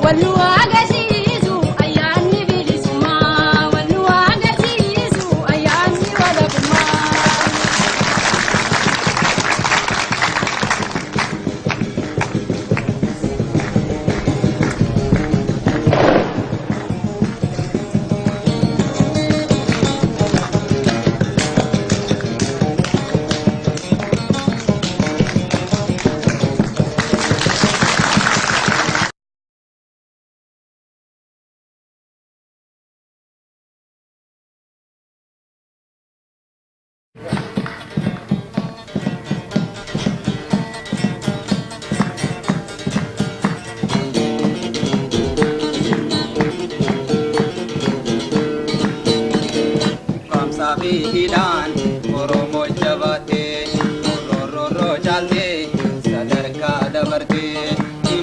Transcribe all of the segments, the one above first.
Wal nu agarsiisu ayyaanni bilisummaa. Wal nu agarsiisu ayyaanni walabummaa. Qaamsaa fi hidhaan Oromoo jabaatee, roorroorroo caaltee, sadarkaa dabartee.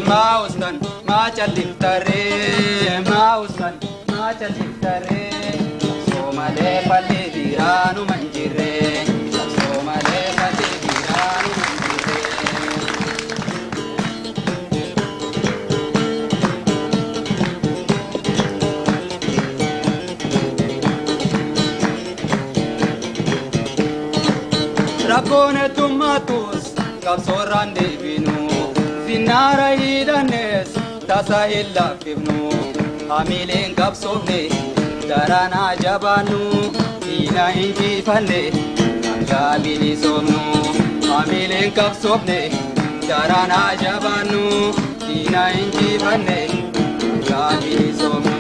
Maa ustan maa calliftarree, maa ustan maa calliftarree. Soomalee fallee biiraanuma hin jirree, soomalee fallee biiraanuma hin jirree. Rakkoon heddummatus qabsoorraan deebinu, zinnaara hidhannes tasa hin laaffifnu. Hamileen qabsoofne daranaa jabaannu, diina injifanne hanga bilisoomnu. Hamileen qabsoofne daranaa jabaannu, diina injifanne hanga bilisoomnu.